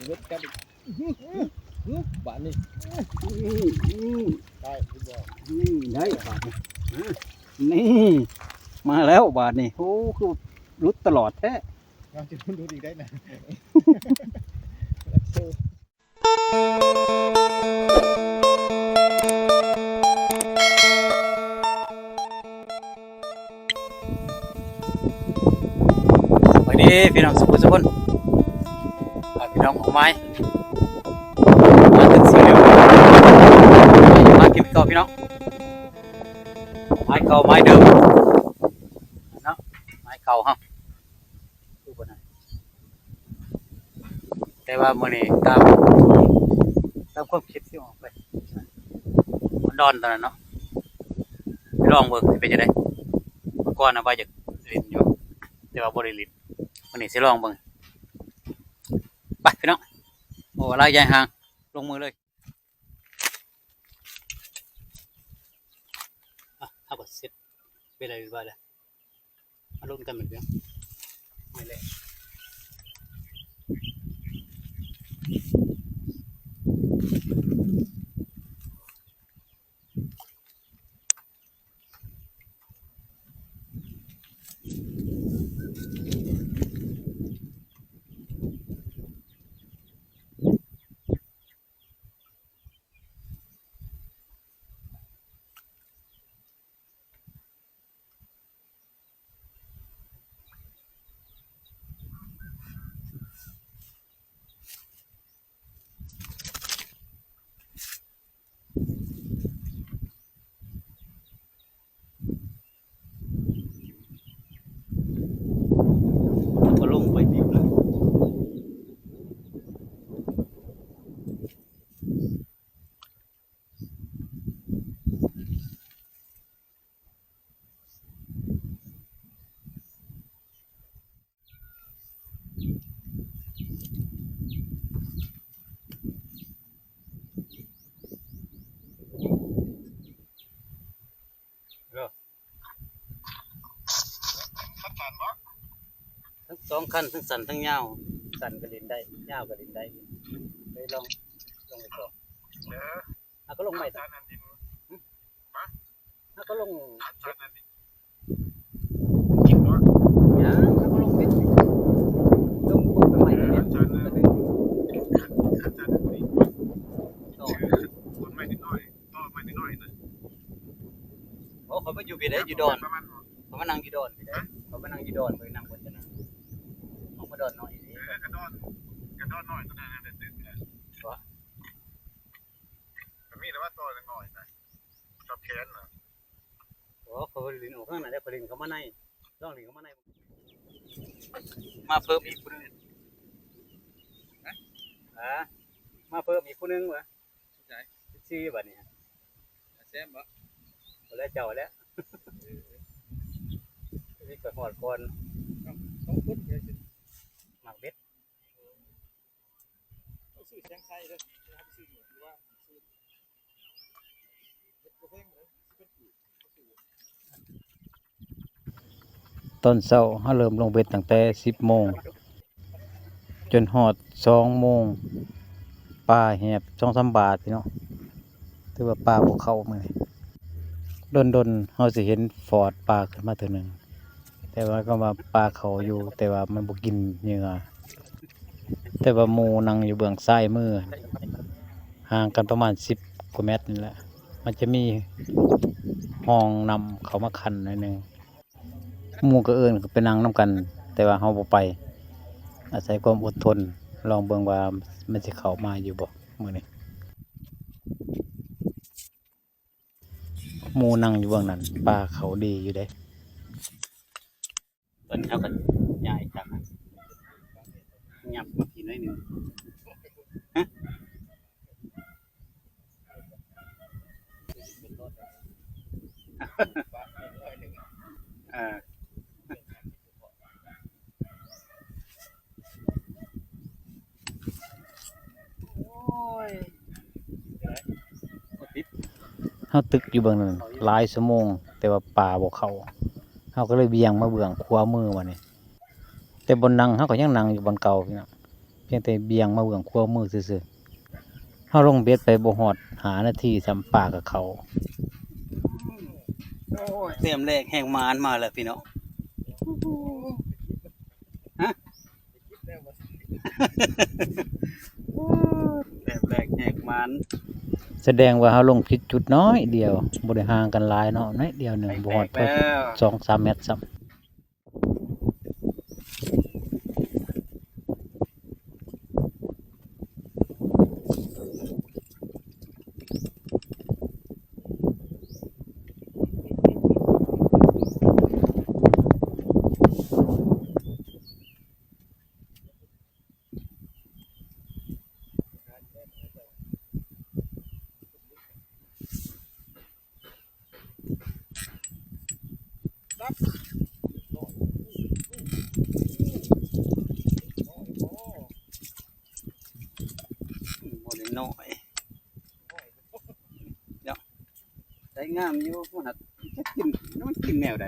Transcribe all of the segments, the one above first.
ເວດກັນອີກ ຫຶ ຫຶ ບາດນີ້ ອື ອື ໄດ້ບໍ່? ອື ໄດ້ບາດນີ້ ອາ ນີ້ ມາແລ້ວບາດນີ້. ໂອ້ ຄືຫຼຸດຕະຫຼອດແທ້ ຍັງຊິຫຼຸດອີກໄດ້ນະ. ສະບາຍດີພີ່ນ້ອງສຸກຄົນ ພີ່ນ້ອງຂອງມາຍ ມາເຖິງສຽວ ມາກິນເຂົ້າພີ່ນ້ອງ ມາຍເກົ່າມາຍເດີມເນາະ ມາຍເກົ່າເຮົາ ຄືບໍ່ໄດ້ ແຕ່ວ່າມື້ນີ້ຕາມ ຕາມຄວາມຄິດທີ່ອອກໄປ ມັນດອນຕອນນັ້ນເນາະ ໄປລອງເບິ່ງຊິເປັນຈັ່ງໃດ. ເມື່ອກ່ອນນະວ່າຢາກຫຼິ້ນຢູ່ ແຕ່ວ່າບໍ່ໄດ້ຫຼິ້ນ ມື້ນີ້ຊິລອງເບິ່ງ ໄປພີ່ນ້ອງ ບໍ່ວ່າຫຼາຍຢ່າຍຫ່າງ ລົງມືເລີຍ. ອ່ະ ເຮົາກໍເສັດໄປເລີຍວ່າແລ້ວ ມາລຸ້ນກັນເໝືອນກັນ ນີ້ແຫຼະ. ກໍລົງໄປຕິບເລີຍ. ທັງສອງຄັນ ທັງສັ້ນທັງຍາວ ສັ້ນກໍຫຼິ້ນໄດ້ ຍາວກໍຫຼິ້ນໄດ້ ໄປລອງ ລອງໄປກ່ອນ. ເອີ ເຮົາກໍລົງໄມ້ ອາຈານອັນດິນ ຫຶ ຮະ? ເຮົາກໍລົງ ອາຈານອັນດິນ ຍັງ ເຮົາກໍລົງເປັນ ລົງ ລົງໄມ້ ອາຈານ ອາຈານອັນດິນ ຕົ້ນໄມ້ນ້ອຍ ຕົ້ນໄມ້ນ້ອຍໆນະ. ໂອ້ ຂ້ອຍໄປຢູ່ພີ້ໃດ໋ ຢູ່ດອນ ປະມານ ຂ້ອຍມານັ່ງຢູ່ດອນພີ້ໃດ໋ ຮະ? ຂ້ອຍມານັ່ງຢູ່ດອນ ຂ້ອຍນັ່ງບົນຕະນາ ອອກມາດອນນ້ອຍນີ້ ເອີ ກະດອນ ກະດອນນ້ອຍຕົວນັ້ນແຫຼະ ເອີ ບໍ່ ກໍມີແຕ່ວ່າໂຕນ້ອຍໆນະ ກັບແຂນນະ. ໂອ້ ຂ້ອຍບໍ່ໄດ້ຫຼິ້ນອອກທາງນັ້ນເດ້ ຂ້ອຍຫຼິ້ນເຂົ້າມາໃນ ລອງຫຼິ້ນເຂົ້າມາໃນ ມາເພີ່ມອີກຜູ້ໜຶ່ງ ຮະ? ອາ ມາເພີ່ມອີກຜູ້ໜຶ່ງຫວາ? ໃສ? ສິບສີ່ ບາດນີ້ ແຊມບໍ່? ບໍ່ແລ້ວ ເຈົ້າແລ້ວ ເອີ ນີ້ຂ້ອຍຮອດກ່ອນ ເອົ້າ ສອງຄົນ ມັກເບັດ. ເອົາຊື້ແສງໄຊເດີ ເຮົາໄປຊື້ຢູ່ວ່າ ຊື້ ເຮັດບໍ່ແພງເລີຍ ສິບເອັດກີບ ຕອນເຊົ້າເຮົາເລີ່ມລົງເບັດຕັ້ງແຕ່ສິບໂມງ ຈົນຮອດສອງໂມງ ປາແຫບສອງສາມບາດພີ່ນ້ອງ. ຖືວ່າປາບໍ່ເຂົ້າມື້ນີ້ ດົນໆເຮົາຊິເຫັນຟອດປາຂຶ້ນມາເທື່ອໜຶ່ງ ແຕ່ວ່າກໍວ່າປາເຂົ້າຢູ່ ແຕ່ວ່າມັນບໍ່ກິນເຫຍື່ອ. ແຕ່ວ່າໝູ່ນັ່ງຢູ່ເບື້ອງຊ້າຍມື ຫ່າງກັນປະມານສິບກວ່າແມັດນີ້ແຫຼະ ມັນຈະມີຮ່ອງນ້ຳເຂົ້າມາຂັ້ນໜ້ອຍໜຶ່ງ. ໝູ່ກໍເອີ້ນໄປນັ່ງນຳກັນ ແຕ່ວ່າເຮົາບໍ່ໄປ ອາໄສຄວາມອົດທົນ ລອງເບິ່ງວ່າມັນຊິເຂົ້າມາຢູ່ບໍ່ມື້ນີ້. ໝູ່ນັ່ງຢູ່ເບື້ອງນັ້ນ ປາເຂົ້າດີຢູ່ເດ້. ເພິ່ນເຂົາກໍຍ້າຍຈາກນັ້ນ ຫຍັບມາພີ້ໜ້ອຍໜຶ່ງ ຮະ? ເອີ ໂອ້ຍ ເຮົາຕຶກຢູ່ເບື້ອງນັ້ນຫຼາຍຊົ່ວໂມງ ແຕ່ວ່າປາບໍ່ເຂົ້າ ເຮົາກໍເລີຍບ່ຽງມາເບື້ອງຂວາມືບາດນີ້. ແຕ່ບ່ອນນັ່ງເຮົາກໍຍັງນັ່ງຢູ່ບ່ອນເກົ່າພີ່ນ້ອງ. ພຽງແຕ່ບ່ຽງມາເບື້ອງຂວາມືຊື່ໆ. ເຮົາລົງເບັດໄປບໍ່ຮອດຫ້ານາທີຊ້ຳ ປາກໍເຂົ້າ. ໂອ້ຍ ແຕ້ມແລກແຮງໝານມາແລ້ວພີ່ນ້ອງ. ຮະ? ໂອ້ຍ ແຕ້ມແລກແຮງໝານ. ສະແດງວ່າເຮົາລົງຜິດຈຸດໜ້ອຍດຽວ, ບໍ່ໄດ້ຫ່າງກັນຫຼາຍເນາະ, ໜ້ອຍດຽວໜຶ່ງ, ບໍ່ຮອດ ສອງສາມແມັດຊ້ຳ. ບໍ່ໄດ້ນ້ອຍ. ເນາະ ໄດ້ງາມຢູ່ ມັນຫາກ ຈັກກິນ ມັນກິນແນວໃດ.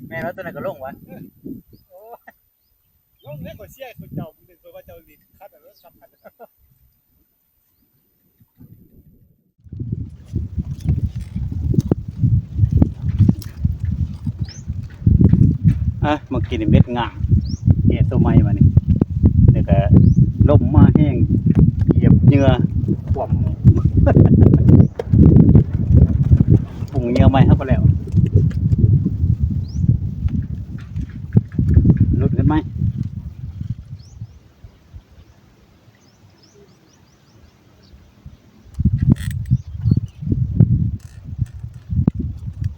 ແມ່ນວ່າຕົວນັ້ນກໍລົງວະ? ເອີ ໂອ້ຍ ລົງແລ້ວ ຂ້ອຍເຊຍ ຂ້ອຍເຈົ້າ ຂ້ອຍວ່າເຈົ້າຫຼິ້ນຄັນແລ້ວ ສັບຄັນ. ອ່ະ ມາກິນເມັດງາ ແກ່ໂຕໃໝ່ບາດນີ້ ແລ້ວກະລົມມາແຮງ ຢຽບເຫຍື່ອ ຄວ່ຳ ປຸງເຫຍື່ອໃໝ່ ເຮົາກໍແລ້ວ ຫຼຸດຂຶ້ນໃໝ່.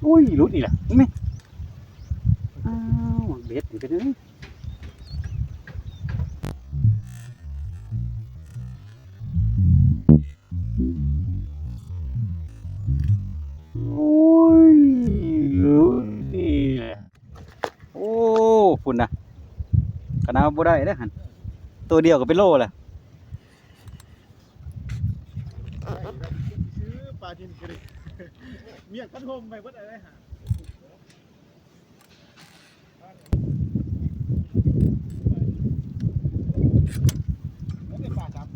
ໂອ້ຍ ຫຼຸດອີກແລ້ວ ເຫັນໄໝ? ອ້າວ ເບັດນີ້ເປັນຫຍັງ? ໂອ້ຍ ຫຼຸດອີກແລ້ວ. ໂອ້ ພຸ້ນນະ ຂະໜາດບໍ່ໄດ້ເດ້ຫັ້ນ ໂຕດຽວກໍເປັນໂລແລ້ວ. ປານິນກໍໄດ້ ມຽກພັດລົມໄປເບິດເລີຍຫາ ແລ້ວໄດ້ປາສາມໂຕ.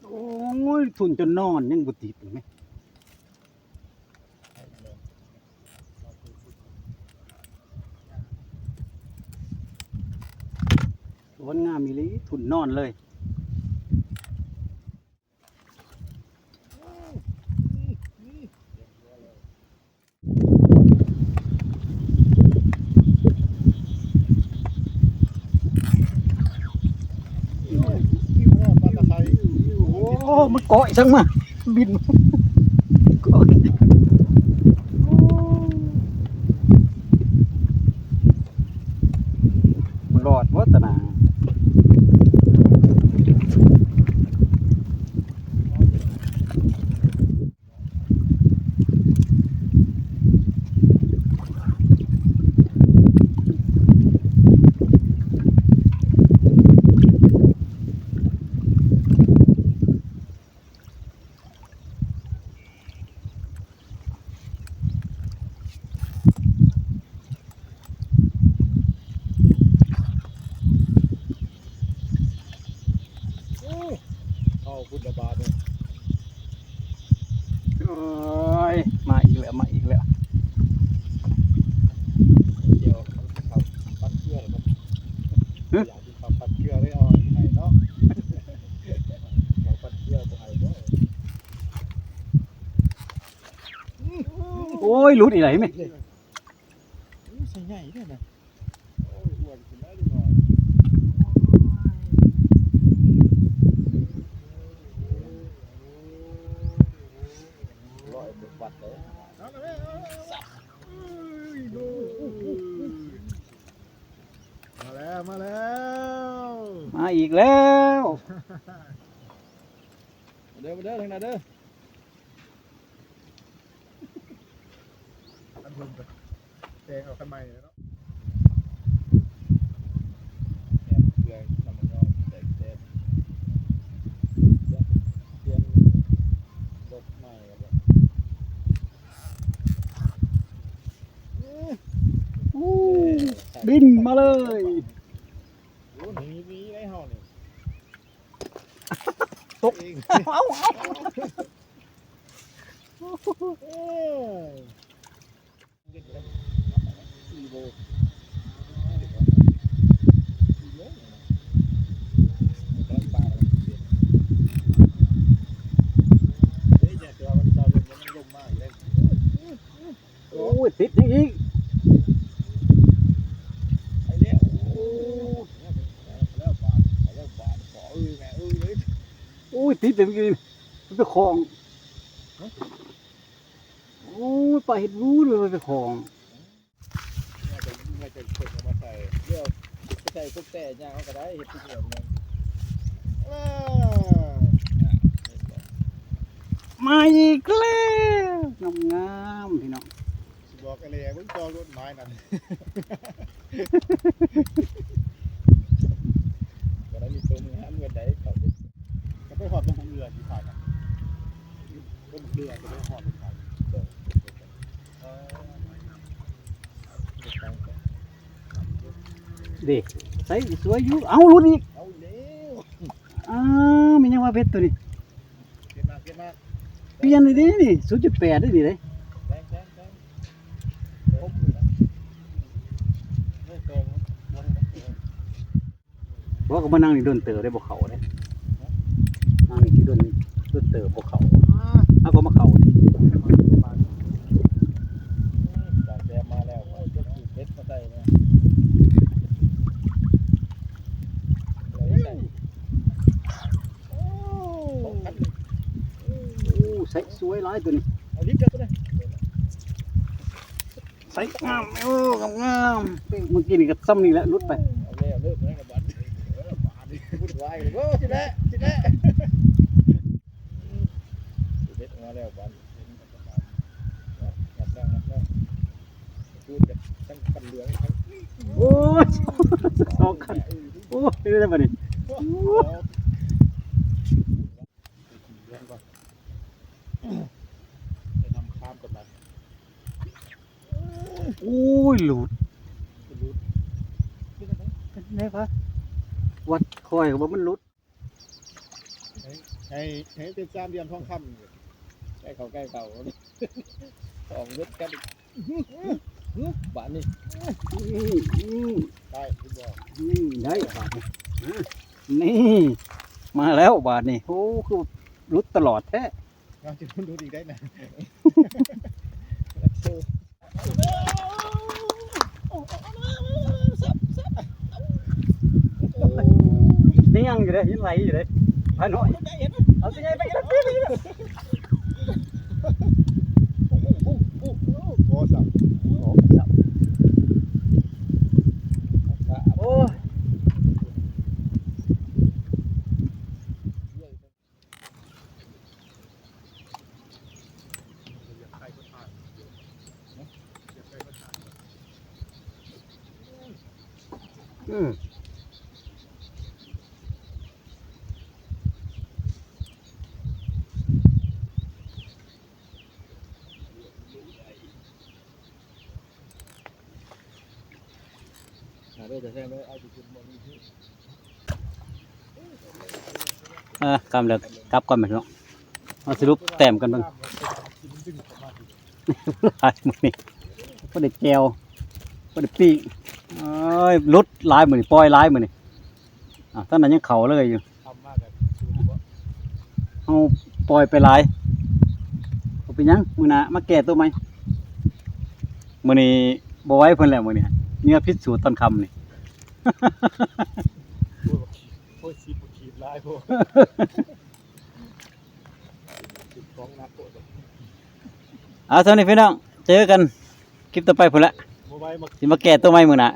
ໂອ້ຍ ທຸ່ນຈົນນອນຍັງບໍ່ຕິດເຫັນໄໝ? ສວນງາມອີ່ຫຼີ ທຸ່ນນອນເລີຍ. ໂອ້ ມັນເກາະອີ່ຫຍັງມາ ບິນ ເກາະ ໂອ້ ມັນລອດບໍ່ຕະໜາ. ໂ ໂອ້ຍ ມາອີກແລ້ວ ມາອີກແລ້ວ. ດຽວເຂົາປັ່ນເກືອແລ້ວບໍ່? ຫຶ? ຢາກກິນເຂົ້າປັ່ນເກືອເລີຍເອົາໃຫ້ເນາະ. ເຂົ້າປັ່ນເກືອບໍ່ໃຫ້ບໍ່? ໂອ້ຍ ຫຼຸດອີກແລ້ວເຫັນໄໝ? ໂອ້ຍ ໃສ່ໃຫຍ່ເດ້ນະ. ໂອ້ຍ ອ້ວນຂຶ້ນແລ້ວເດັກນ້ອຍ. ຮ້ອຍເປັນວັດເລີຍ. ມາແລ້ວ ມາແລ້ວ ມາອີກແລ້ວ. ມາເດີ ມາເດີ ທາງນັ້ນເດີ. ຄັນເພິ່ນກໍແຕ່ງເອົາຄັນໃໝ່ແຫຼະເນາະ. ແຖມເຄື່ອງນ້ຳມັນຍອງແຕກແຕກ ປ່ຽນລົດໃໝ່ແລ້ວ. ອູ້ ບິນມາເລີຍ. ໂອ້ ໜີ ໜີໄດ້ເຮົານີ້. ຕົກ ເອົາ ເອົາ ເອີ ໂອ້ຍ ຕິດຫຍັງອີກ? ໄປແລ້ວ ໂອ້ ໄປແລ້ວບາດ ໄປແລ້ວບາດ ຂໍເອີຍແມ່ເອີຍເລີຍ. ໂອ້ຍ ຕິດແລ້ວເມື່ອກີ້ນີ້ ມັນໄປຂອງ. ຮະ? ໂອ້ຍ ປາເຮັດວູນ ມັນໄປຂອງ. ເມື່ອຈະ ເມື່ອຈະເພິ່ນເອົາມາໃສ່ ດຽວໄປໃສ່ພວກແຕ່ຍ່າງເຮົາກໍໄດ້ ເຮັດຄືເດີມນັ້ນ. ເອີ ມາອີກແລ້ວ ງາມໆ ພີ່ນ້ອງ. ຊິບອກກະແລເບິ່ງຕໍ່ລົດໝາຍນັ້ນ ບໍ່ໄດ້ມີຕົວງາມເງິນໃດເຂົາເປັນ. ຈະໄປຮອດບໍ່ເຮືອຊິພາກັນ ບໍ່ເຮືອຈະໄປຮອດບໍ່ພາກັນ. ເດ້ ໃສ່ສວຍຢູ່. ເອົ້າ ຫຼຸດອີກ. ເອົາແລ້ວ ອ້າວ ແມ່ນຫຍັງວະເບັດໂຕນີ້? ເກັບມາ ເກັບມາ. ປ່ຽນເດ້ນີ້ ສູນຈຸດແປດເດ້ນີ້ເດ້. ແປງ ແປງ ແປງ ຄົບຢູ່ນະ ເອີ ແປງ ບໍ່ ກໍມານັ່ງນີ້ດົນເຕີບໄດ້ບໍ່ເຂົ້າເດ້. ນັ່ງນີ້ຄືດົນ ດົນເຕີບບໍ່ເຂົ້າ ເຮົາກໍມາເຂົ້າ. ຕາແຊມມາແລ້ວ ເອົາເບັດມາໃສ່ແລ້ວ. ໂອ້ ໃສ່ສວຍຫຼາຍຕົວນີ້ ເອົາລິບແລ້ວຕົວນີ້. ໃສ່ງາມ ໂອ້ ງາມໆ. ເມື່ອກີ້ນີ້ກໍຊ່ຳນີ້ແຫຼະ ຫຼຸດໄປ. ເອົາແລ້ວ ເລີ່ມແລ້ວບາດນີ້ ບາດນີ້ວຸ່ນວາຍເລີຍ. ໂອ້ ຊິແລະ ຊິແລະ ເດັດອອກມາແລ້ວບາດນີ້. ງັດແລ້ວ ງັດແລ້ວ ຈູດກັນທັງຄັນເຫຼືອງທັງ ໂອ້ຍ ສອງຄັນ. ໂອ້ຍ ເປັນໄງບາດນີ້? ໂອ້ຍ ເຫຼືອງກ່ອນ ໄປນຳຄາມກ່ອນບາດ. ໂອ້ຍ ຫຼຸດ ຫຼຸດ ເປັນໄງ? ເປັນໄງພະ? ວັດຂ້ອຍກໍວ່າມັນຫຼຸດ. ໃຫ້ ໃຫ້ ໃຫ້ເປັນສາມຫຼ່ຽມທອງຄຳ ໃກ້ເຂົ້າ ໃກ້ເຂົ້າ ສອງເມັດກັນ. ບາດນີ້ ໄດ້ບໍ່? ໄດ້ບາດນີ້. ນີ້ ມາແລ້ວບາດນີ້. ໂອ້ ຄືຫຼຸດຕະຫຼອດແທ້. ເຮົາຈະຫຼຸດອີກໄດ້ນະ. ຍັງຢູ່ເດ້ ຍັງໄຫຼຢູ່ເດ້. ພານ້ອຍ ເອົາຕົວໃຫຍ່ໄປອີກແລ້ວ. ບໍ່ຊ້ຳ ບໍ່ຊ້ຳ. ໂອ້ຍ. ອືມ ອ່າ ກຳເລີຍກັບກ່ອນແມ່ນເນາະ. ມາສະຫຼຸບແຕ້ມກັນເບິ່ງ. ຫຼາຍມື້ນີ້ບໍ່ໄດ້ແຈ່ວ ບໍ່ໄດ້ປີ້ງ. ໂອ້ຍ ຫຼຸດຫຼາຍມື້ນີ້ ປ່ອຍຫຼາຍມື້ນີ້. ອ່າ ທາງນັ້ນຍັງເຂົ້າເລີຍຢູ່ ເຮົາປ່ອຍໄປຫຼາຍ. ບໍ່ເປັນຫຍັງ ມື້ໜ້າມາແກ້ໂຕໃໝ່. ມື້ນີ້ບໍ່ໄຫວເພິ່ນແລ້ວ ມື້ນີ້ເຫຍື່ອຜິດສູດຕອນຄ່ຳນີ້. ໂອ້ຍ ໂອ້ຍ ສິບ ຂີດຫຼາຍໂພດ. ເອົາ ສ່ຳນີ້ພີ່ນ້ອງ ເຈີກັນຄລິບຕໍ່ໄປພຸ້ນລະ ຊິມາແກ້ໂຕໃໝ່ມື້ໜ້າ.